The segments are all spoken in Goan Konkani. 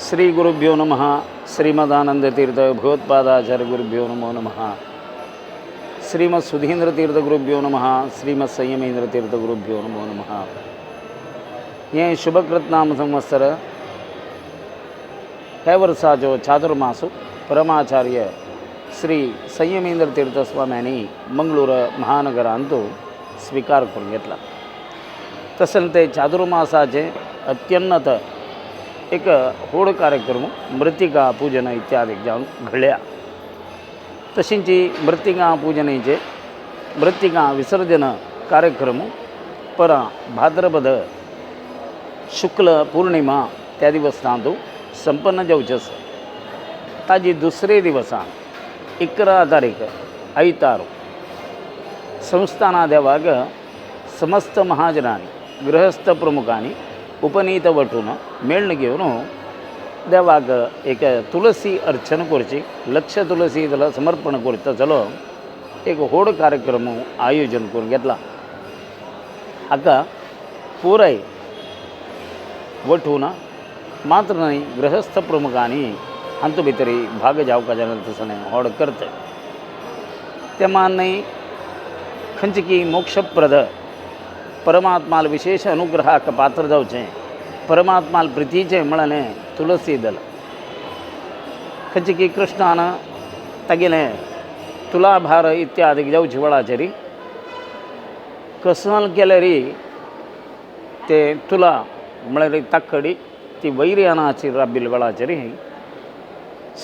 ಶ್ರೀ ಗುರುಭ್ಯೋ ನಮಃ. ಶ್ರೀಮದಾನಂದ ತೀರ್ಥ ಭಗವತ್ಪಾದಾಚಾರ್ಯ ಗುರುಭ್ಯೋ ನಮೋ ನಮಃ. ಶ್ರೀಮದ್ ಸುಧೀಂದ್ರ ತೀರ್ಥ ಗುರುಭ್ಯೋ ನಮಃ. ಶ್ರೀಮದ್ ಸಂಯಮೇಂದ್ರ ತೀರ್ಥ ಗುರುಭ್ಯೋ ನಮೋ ನಮಃ. हें शुभकृतनाम संवत्सर ह्या वर्साचो चातुर्मासु परमाचार्य श्री संयमेंद्र तीर्थ स्वाम्यांनी मंगळूर महानगरांत स्विकार करून घेतला. तशेंच ते चातुर्मासाचे अत्यंत एक व्हड कार्यक्रम मृत्तिका पूजन इत्यादी जावन घडल्या. तशींच मृत्तिका पूजनेचे मृत्तिका विसर्जन कार्यक्रम परा भाद्रपद शुक्ल पौर्णिमा त्या दिवसांत संपन्न जावचें आसा. ताजी दुसरे दिवसा 11 तारीख आयतार संस्थाना देवाक समस्त महाजनांनी गृहस्थ प्रमुखांनी उपनीत वटून मेळण घेवन देवाक एक तुलसी अर्चन करची, लक्ष तुलसी दल समर्पण करता जालो एक व्हड कार्यक्रम आयोजन करून घेतला. हाका पुराय वटून मात्र न्हय गृहस्थ प्रमुखांनी हातूंत भितर भाग जावपा जाय तसलें व्हड करता. ते मान न्हय खंयची की मोक्षप्रद परमात्माल विशेष अनुग्रहाक पात्र जावचें, परमात्माल प्रितीचें म्हळ्ळें तुलसी दल. खंयची की कृष्णान तागेलें तुलाभार इत्यादी जावचे वेळाचेर कसल केल्यार ते तुला म्हळ्यार ताकडी ती वैर्यानाची राबिल्ल्या वेळाचेर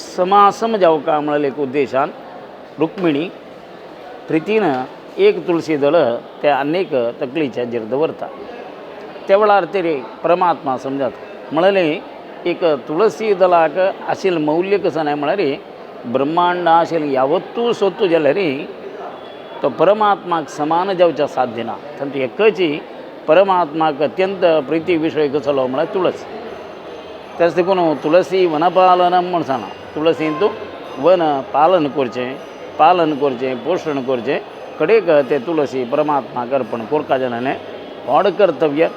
समासम जावका म्हळ्यार एक उद्देशान रुक्मिणी प्रितीन एक तुलसी दल ते आनीक तकलीच्या जेर दवरता. त्या वेळार तरी परमात्मा समजात म्हळ्यार एक तुलसी दलाक आशिल्लें मौल्य कसो न्हय म्हळ्यार ब्रह्मांड आशिल्लें यावत्तू सोत्तू जाल्यार तो परमात्माक समान जावच्या साध्य ना. तातूंत एकची परमात्माक अत्यंत प्रिती विशय कसलो म्हळ्यार तुळस. त्याच देखून तुलसी वनपालनम म्हूण सांगलां. तुळसींत वन पालन करचें, पालन करचें, पोशण करचें, कडेक ते तुलसी परमात्माक अर्पण करपा जाल्यार व्हड कर्तव्य.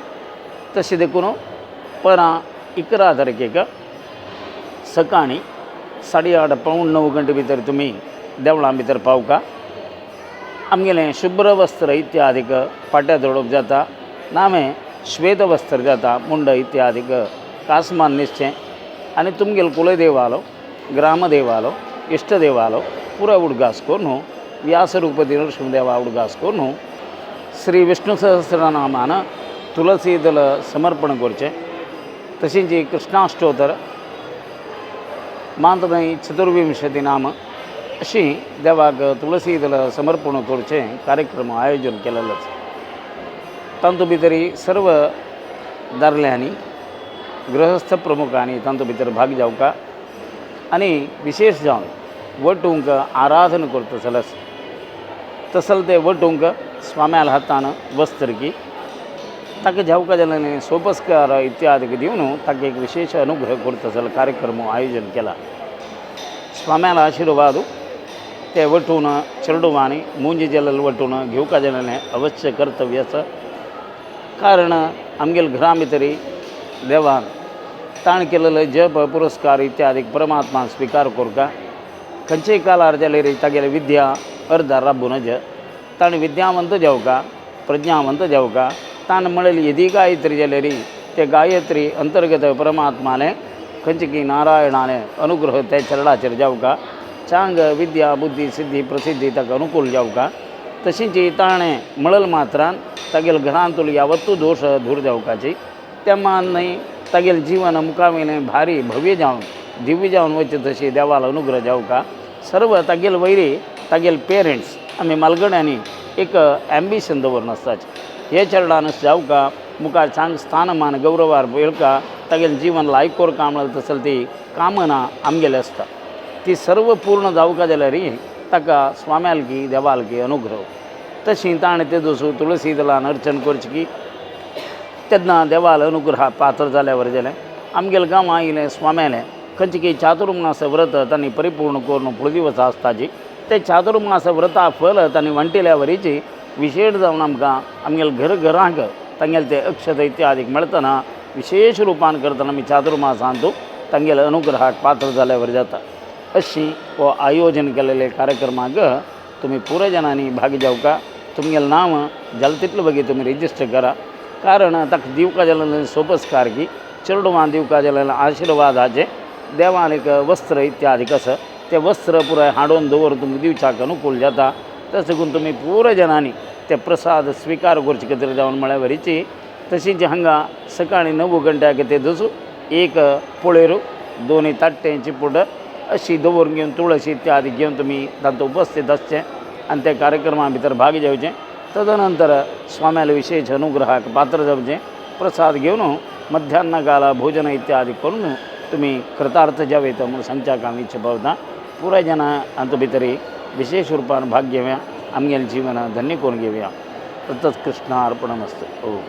तशें देखून परां 11 तारखेक सकाळीं 8:30 8:45 घंटे भितर तुमी देवळां भितर पावका. आमगेलें शुभ्र वस्त्र इत्यादीक पाट्या दवरप जाता, नावें श्वेत वस्त्र जाता, मुंड इत्यादीक कासमान न्हेसचें आनी तुमगेलो कुलदेवालो ग्रामदेवालो इश्टदेवालो पुरो उडगास करून व्यासरूपदी नृसिंहदेवा उडगास करून श्री विष्णु सहस्रनामान तुलसी दल समर्पण करचें. तशेंच कृष्णाष्टोत्तर मात्र न्हय चतुर्विंशती नाम अशी देवाक तुलसी दल समर्पण करचें कार्यक्रम आयोजन केलेलो आसा. तातूंत भितर सर्व दादल्यांनी गृहस्थ प्रमुखांनी तातूंत भितर भाग जावका आनी विशेष जावन वटूंक आराधन करता जाल्यार तसल ते वटूंक स्वाम्याल हातान वस्त्र की ताका जावका जाल्यार सोपस्कार इत्यादी दिवन ताका एक विशेष अनुग्रह करता जाल्यार कार्यक्रम आयोजन केला. स्वाम्याल आशीर्वाद ते वटून चेडवांनी मुंजी जाल्ले वटून घेवका जाल्यार अवश्य कर्तव्य आसा. कारण आमगेले घरा भितर देवान ताणें केलेले जप पुरस्कार इत्यादी परमात्मा स्विकार करता. खंयचेय काळार जाल्यार तागेले विद्या अर्दार राबून ज ताणें विद्यावंत जावका, प्रज्ञावंत जावका. ताणें म्हणलेली येदी गायत्री जाल्यार ते गायत्री अंतर्गत परमात्माने खंयचे की नारायणाने अनुग्रह त्या चरणाचेर जावका. चांग विद्या बुद्धी सिद्धी प्रसिद्धी ताका अनुकूल जावका. तशींच ताणें म्हणल मात्रान तागेले घरांतलो यावत्तू दोश दूर जावकाची. त्या मान न्हय तागेलें जीवन मुखावयलें भारी भव्य जावन दिव्य जावन वचचें तशी देवालो अनुग्रह जावका. सर्व तागेले वयरी तागेले पेरंट्स आमी मालगड्यांनी एक एम्बिशन दवरून आसताचें हे चरणान जावका मुखार चांग स्थानमान गौरवार मेळका तागेलें जीवन लायक कोरका म्हणल्यार तसली ती कामना आमगेली आसता. ती सर्व पूर्ण जावका जाल्यार ताका स्वाम्यालकी देवालकी अनुग्रह. तशी ताणें ते दसू तुलसी दलान अर्चन करची की तेन्ना देवाल अनुग्रह पात्र जाल्यावर जालें. आमगेले गांवां आयिल्लें स्वाम्यालें खंयचे की चातुर्मास व्रत तांणी परिपूर्ण करून फुडें दिवस आसताची ते चातुर्मास व्रता फल तांणी वांटिल्या वरीची विशेश जावन आमकां आमगेले घर घरांक तांगेले ते अक्षत इत्यादी मेळतना विशेश रुपान करतना आमी चातुर्मासांत तांगेल्या अनुग्रहाक पात्र जाल्यावर जाता. अशी हो आयोजन केलेले कार्यक्रमाक तुमी पुराय जाणांनी भाग घेवका. तुमगेलें नांव जालें तितले बेगीन तुमी रजिस्टर करा, कारण ताका दिवका जाल्यार सोपस्कार की चेडवां दिवका जाल्यार आशिर्वादाचे देवान एक वस्त्र इत्यादी आसा ते वस्त्र पुराय हाडून दवर तुमकां दिवच्याक अनुकूल जाता. तशें देखून तुमी पुराय जाणांनी ते प्रसाद स्विकार करचे खातीर जावन म्हळ्यार वरीची. तशींच हांगा सकाळीं 9 घंट्याक ते जसो एक पोळेरू दोनी ताट्टें चिपूट अशी दवरून घेवन तुळशी इत्यादी घेवन तुमी तातूंत उपस्थीत आसचें आनी त्या कार्यक्रमा भितर भाग घेवचें. तदनंतर स्वाम्याले विशेष अनुग्रहाक पात्र जावचें. प्रसाद घेवन मध्यान्ह काला भोजन इत्यादी करून तुमी कृतार्थ जावयता म्हूण सांगच्याक हांव इच्छा पावता. पुराय जाणां हातूंत भितर विशेष रूपान भाग घेवया, आमगेलें जीवन धन्य करून घेवया. तत्तत् कृष्णार्पणमस्तु. ओम.